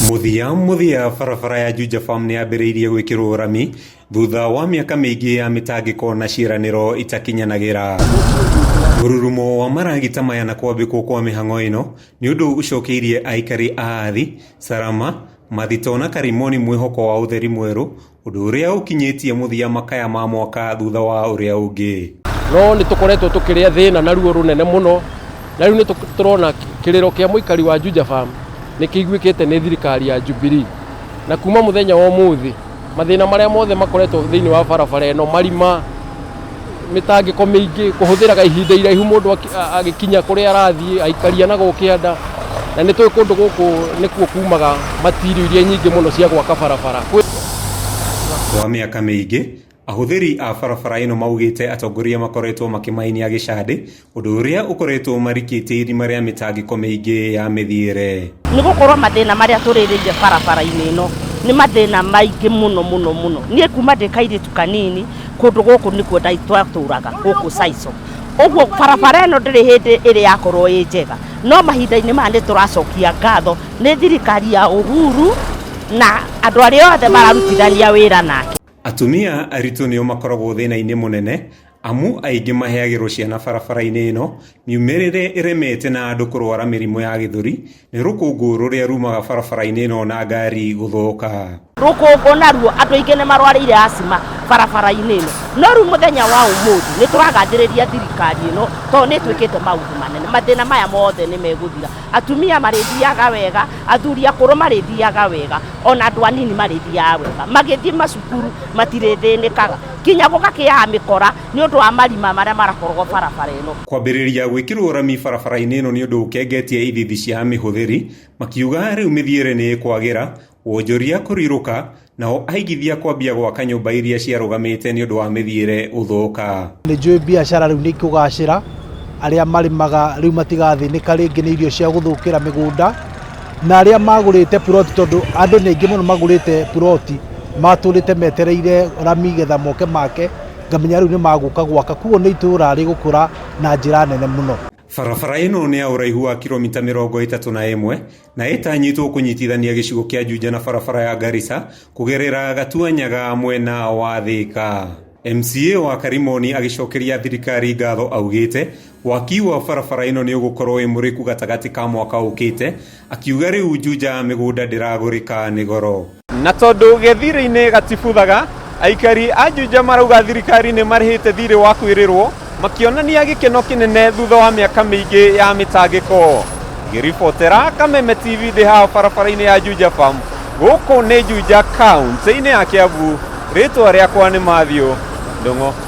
Mũthia mũthia barabara ya Juja Farm nĩ yambĩrĩirie gwĩkĩrwo rami thutha wa mĩaka mĩingĩ ya mĩtangĩko na ciĩranĩro itakinyanagĩra. Mũrurumo wa maragita maya na kwambĩkwo kwa mĩhang'o ĩno nĩ ũndũ ũcokeirie aikari a Athi, Salama, Mathito na Karimoni mwĩhoko wa ũtheri mwerũ, ũndũ ũrĩa ũkinyĩtie mũthia makaya ma mwaka thutha wa ũrĩa ũngĩ. No nĩ tũkoretwo tũkĩrĩa thĩna na ruo rũnene mũno, na rĩu nĩ tũrona kĩrĩro kĩa mũikari wa Juja Farm nĩ kĩiguĩkĩte nĩ thirikari ya Jubilee. Na kuma mũthenya wa ũmũthĩ, mathĩna marĩa mothe makoretwo thĩinĩ wa barabara ĩno, marima, mĩtangĩko mĩingĩ, kũhũthĩraga ihinda iraihu mũndũ agĩkinya kũrĩa arathiĩ, aikaria na gũkĩanda, na nĩ tũĩ kũndũ gũkũ nĩkuo kumaga matirio iria nyingĩ mũno cia gwaka barabara. Kwa mĩaka mĩingĩ, ahũthĩri a barabara ĩno maugĩte atongoria makoretwo makĩmainia gĩcandĩ, ũndũ ũrĩa ũkoretwo marikĩtie irima rĩa mĩtangĩko mĩingĩ ya mĩthiĩre. Nĩ gũkorwo mathĩna marĩa tũrĩrĩire barabara-inĩ ĩno nĩ mathĩna maingĩ mũno mũno mũno. Niĩ kuma ndĩ kairĩtu kanini kũndũ gũkũ nĩkuo twatũraga gũkũ Saico. Ũguo barabara ĩno ndĩrĩ hĩndĩ ĩrĩ yakorwo ĩ njega, no mahinda-inĩ maya nĩ tũracokia ngatho nĩ thirikari ya Uhuru na andũ arĩa othe mararutithania wĩra nake. Atumia aritũ nĩo makoragwo thĩna-inĩ mũnene, amu aingĩ maheagĩrwo ciana barabara-inĩ ĩno miumĩrĩre ĩremete na andũ kũrwara mĩrimũ ya gĩthũri nĩ rũkũngũ rũrĩa rumaga barabara-inĩ ĩno na ngari gũthũka. Rũkũngũ naruo andũ aingĩ nĩ marwarĩire asthma barabara-inĩ ĩno, no rĩu mũthenya wa ũmũthĩ nĩ tũragathĩrĩria thirikari ĩno tondũ nĩ ĩtwĩkĩte maũndũ manene. Mathĩna maya mothe nĩ megũthira, atumia marĩthiaga wega, athuri akũrũ marĩthiaga wega, ona andũ anini marĩthiaga wega, magĩthiĩ macukuru matirĩthĩnĩkaga, nginya gũgakĩaga mĩkora nĩ ũndũ wa marima marĩa marakorwo barabara ĩno. Kwambĩrĩria gwĩkĩrwo rami barabara-inĩ ĩno nĩ ũndũ ũkengetie ithithi cia mĩhũthĩri, makiuga rĩu mĩthiĩre nĩ ĩkwagĩra, wonjoria kũrirũka, nao aigithia kwambia gwaka nyũmba iria ciarũgamĩte nĩ ũndũ wa mĩthiĩre gũthũka. Nĩ njũĩ biacara rĩu nĩ ikũgacĩra, arĩa marĩmaga rĩu matigathĩnĩka rĩngĩ nĩ irio cia gũthũkĩra mĩgũnda, na arĩa magũrĩte puroti, tondũ andũ nĩ aingĩ mũno magũrĩte puroti matũrĩte metereire rami getha moke make, ngamenya rĩu nĩ magũka gwaka, koguo nĩ itũra rĩgũkũra na njĩra nene mũno. Barabara ĩno nĩ ya ũraihu wa kilomita 31 na ĩtanyĩtwo kũnyitithania gĩcigo kĩa Juja na barabara ya Garissa kũgerera Gatuanyaga mwena wa Thika. MCA wa Karimoni agĩcokeria thirikari ngatho augĩte waki wa barabara ĩno nĩ ũgũkorwo wĩ mũrĩku gatagatĩ ka mwaka ũkĩte, akiuga rĩu Juja mĩgũnda ndĩragũrĩka nĩ goro. Na tondũ gĩthirĩ-inĩ gatibuthaga, aikari a Juja marauga thirikari nĩ marĩhĩte thirĩ wa kwĩrĩrwo, makĩonania gĩkeno kĩnene thutha wa mĩaka mĩingĩ ya mĩtangĩko. Ngĩribotera Kameme TV ndĩ haha barabara-inĩ ya Juja Farm, gũkũ nĩ Juja kaunti-inĩ ya Kiambu, rĩtwa rĩakwa nĩ Matthew Ndung'u.